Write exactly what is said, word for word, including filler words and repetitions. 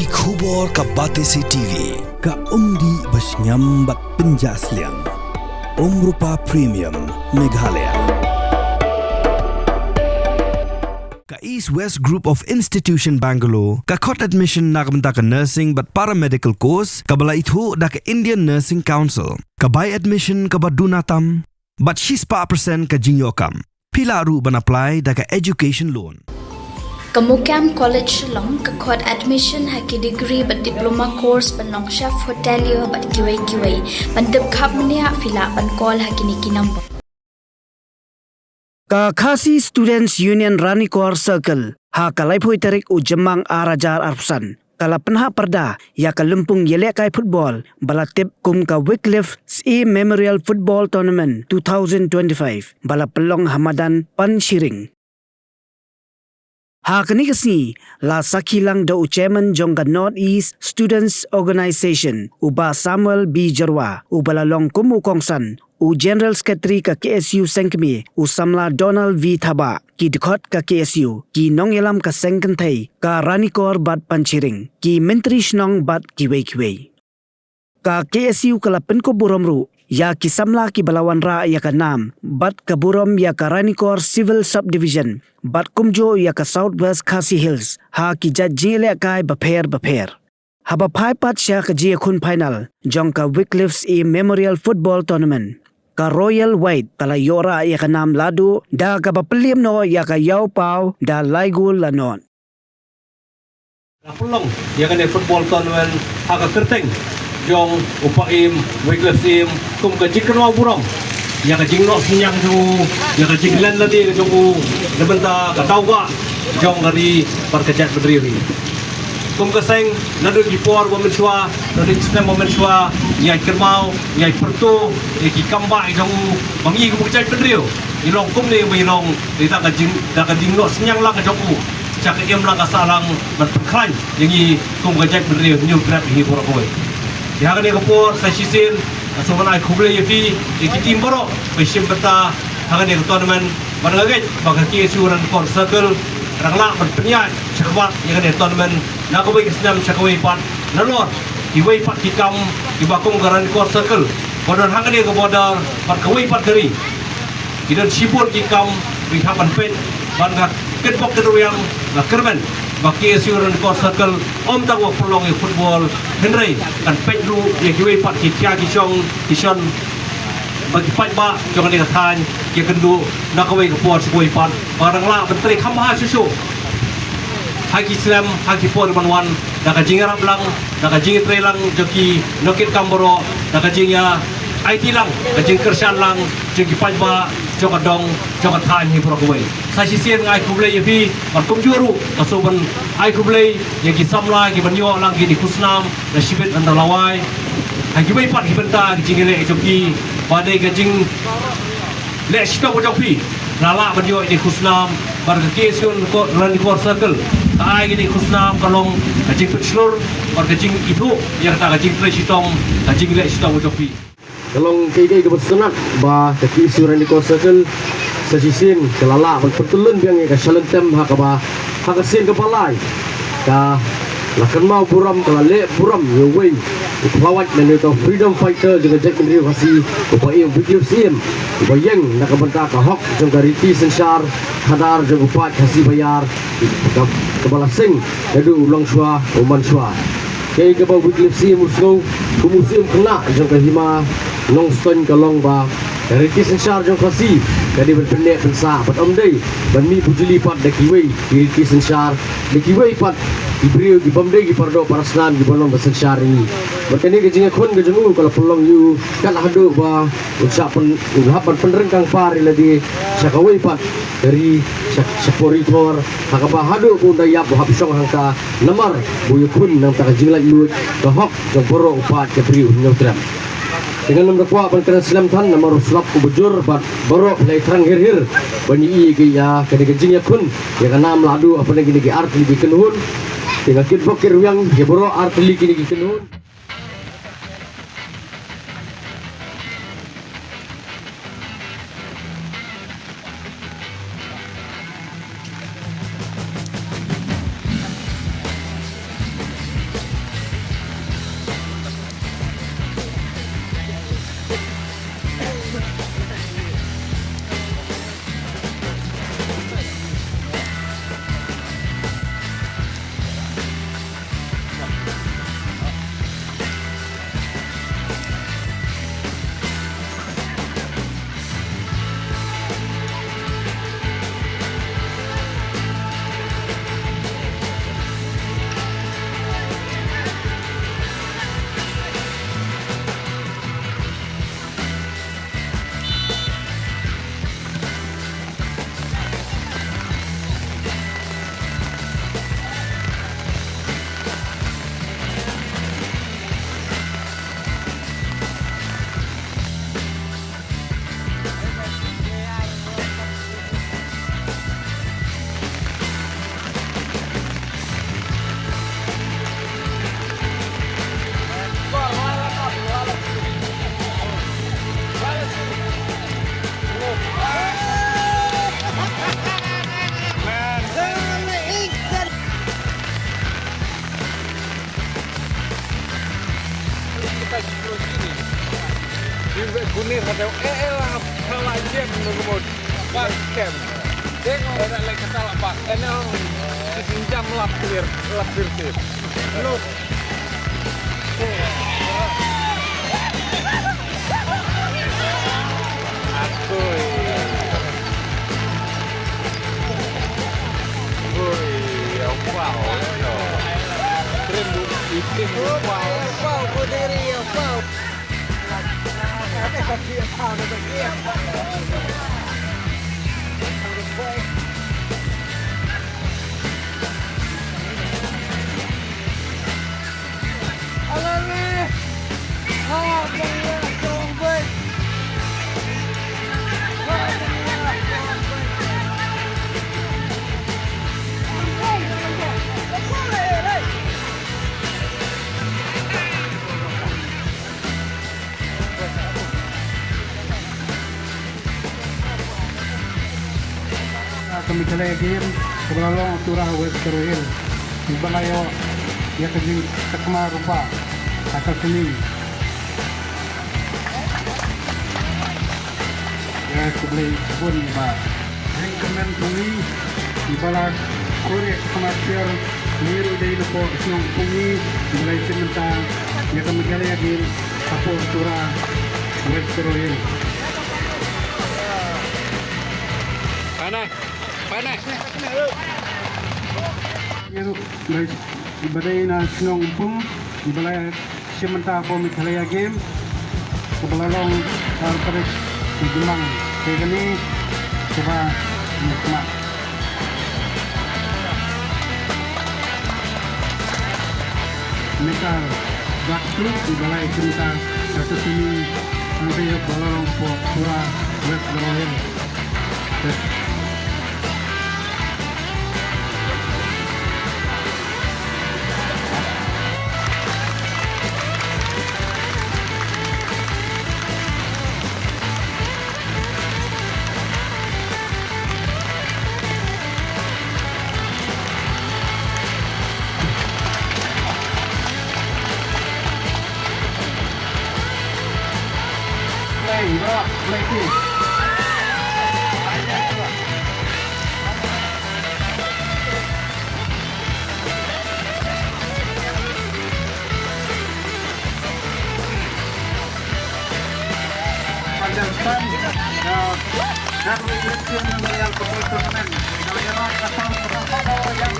Ki khubor ka Batesi T V, ka umdih ba shngiam bad pynjah sliang. Umrupa Premium, Meghalaya. Ka East West Group of Institution Bangalore, ka khot admission na ka bynta ka nursing bad paramedical course, kaba la ithuh da ka Indian Nursing Council, ka bai admission kaba duna tam, bad shispah percent ka jingïoh kam. Phi lah ruh ban apply da ka education loan. Ka Mukam College Shillong ka khot admission ha ki degree bad diploma course ban long chef hotelier bad kiwei kiwei. Ban tip khapmenia phi lah ban call ha kine ki number. Ka Khasi Students Union Ranikor Circle ha ka laiphew tarik u Jymmang ar hajar arphew san ka la pynhap pyrda ïa ka lympung ïalehkai football ba la tip kum ka Wycliffe Syiem Memorial Football Tournament two thousand twenty-five ba la pynlong ha madan Panchhiring. Ha kane ka sngi la sakhi lang da u chairman jong ka North East Students Organisation, u Bah Samuel B Jyrwa, uba la long kum u kongsan, u General Secretary ka K S U Sengkmie, u samla Donald V Thabah, ki dkhot ka K S U, ki nongïalam ka seng kynthei ka Ranikor bad Panchhiring, ki myntri shnong bad kiwei kiwei. Ka K S U ka la pynkup burom ruh ïa ki samla kiba la wanrah ïa ka nam bad ka burom ïa ka Ranikor Civil Subdivision bad kumjuh ïa ka South West Khasi Hills ha ki jait jingïalehkai bapher bapher. Haba phai pat sha ka jingïakhun final jong ka Wycliffe Syiem Memorial Football Tournament, ka Royal White ka la ïoh rah ïa ka nam lahduh da kaba pynlip noh ïa ka Ïaw Paw da lai gol la nod. La pynlong ïa kane football tournament ha ka kyrteng jong u Paiem Wycliffe Syiem kum ka jingkynmaw burom ïa ka jingnoh synñiang jong u, ïa ka jinglen lade jong u na bynta ka daw bah jong ka ri bad ka jaitbynriew hi. Kum ka seng, naduh ki por ba mynshuwa, naduh ki snem ba mynshuwa, ngi ïai kynmaw, ngi ïai pyrto ïa ki kam bah jong u, ba ngi kum ka jaitbynriew ngi long kumne ba ngi long, ngi da ka jing, da ka jingnoh synñiang lang jong u, sha ka im lang ka sah lang ban pynkhlaiñ ïa ngi kum ka jaitbynriew Hynñiewtrep hi baroh kawei. Te ha kane ka por sa shisien nga sngewbha ban ai khublei ïa phi, ïa ki team baroh ba shim bynta ha kane ka tournament, bad nga ngeit ba ka K S U Ranikor Circle ka dang lah ban pynïaid shakhmat ïa kane ka tournament na kawei ka snem sha kawei pat, nalor kiwei pat ki kam kiba kum ka Ranikor Circle ba don ha kane ka border bad kawei pat ka ri. Ki don shibun ki kam ba ki hap ban peit, bad nga kitbok kitrwiang, nga kyrmen ba K S U Ranikor Circle ym tang ba pynlong ïa football, hynrei kan peit ruh ïa kiwei pat ki khia ki shong ki shon, ba ki paidbah jong kane ka thaiñ ki ïakynduh na kawei ka por sha kawei pat, ba dang lah ban trei kham bha shuh shuh ha ki snem ha ki por ban wan, da ka jingïarap lang, da ka jingïatrei lang jong ki nongkitkam baroh, da ka jingïa aiti lang, ka jingkyrshan lang jong ki paidbah jong ka dong jong ka thaiñ hi baroh kawei. Sa shisien nga ai khublei ïa phi, bad kumjuh ruh nga sngewbha ban ai khublei ïa ki samla kiban ïoh lang kine ki khusnam na shibit na lawei, ha kiwei pat ki bynta ki jingïaleh jong ki, ba dei ka jing leh shitom ka jong phi la lah ban ïoh ïa kine ki khusnam, bad ka K S U Ranikor Circle ka ai kine ki khusnam ka long ka jingpynshlur bad ka jingithuh ïa kata ka jingtrei shitom, ka jingleh shitom ka jong phi. Ka long kaei kaei kaba sngewtynnat ba ka K S U Ranikor Circle sa shisien ka la lah ban pyntyllun biang ïa ka Shalom Tem ha kaba ha ka sien kaba lai ka la kynmaw burom, ka la leh burom ïa uwei u khlawait lane uta u freedom fighter jong ka jaitbynriew Khasi, u Paiem Wycliffe Syiem, uba ïeng na ka bynta ka hok jong ka riti synshar khadar jong u paid Khasi baïar, ka, kaba la seng naduh u longshuwa u manshuwa. Kaei kaba u Wycliffe Syiem u sngew kum u Syiem khynnah jong ka Hima Nongstoiñ ka long ba ka riti synshar jong Khasi ka dei ban pynneh pynsah bad ym dei ban mih bujli pat da kiwei ki riti synshar, da kiwei pat ki briew ki bym dei ki paradoh parasnam kiba long ba synshar ïa ngi. Bad kane ka jingïakhun ka jong u ka la pynlong ïa u kat haduh ba un shah pyn, un hap ban pynryngkang par ïa lade sha kawei pat ka ri, sha, sha pori thor, ha kaba haduh ba un da ïap u hap shong hangta namar ba u ïakhun na ka bynta ka jinglaitluid ka hok jong baroh u paid ka ri u Hynñiewtrep. Te ngan ym da kwah ban kren slem than namar u slap uba jur bad baroh phi la ïathrang hir hir ban ïohi ïa kane ka jingïakhun ïa ka nam lahduh hapdeng kine ki artylli ki kynhun. Te nga kitbok kitrwiang ïa baroh artylli kine ki kynhun. Gunir kata, eh, eh, lah, salah jam nunggu. Pas kem. Tengok ada lagi kata lah, Pak. Eh, no. Sejam lap clear, lap clear. Loh. Akui. Ui, ya, wow, ya. Krim, itim, wow. Wow, puteri, ya, wow. Ka Meghalaya Games kaba la long ha Tura, West Garo Hills, iba la ïoh ïa ka jingthikna rupa ha ka sngi. Ïa, khublei shibun ïa iba. Heng kmen Pungi, iba la khur ïa ka khmat sher, ni ruh dei napoh shnong Pungi, iba la ïashim bynta ïa ka Meghalaya Games hapoh Tura, West Garo Hills. Pane, pane. Ïa ruh, iba dei na shnong Umpung, iba la shim bynta hapoh Meghalaya Games, kaba la long ar tarik u Jymmang. Te kane kaba ngi khmat. Meter backflip, iba la shim bynta ha ka semi, hangtei ba la long hapoh Tura, West Garo Hills. Play, rock, play, play. Participant, uh, Garo Youth Team Memorial Football Tournament. Kami orang asal, asal, yang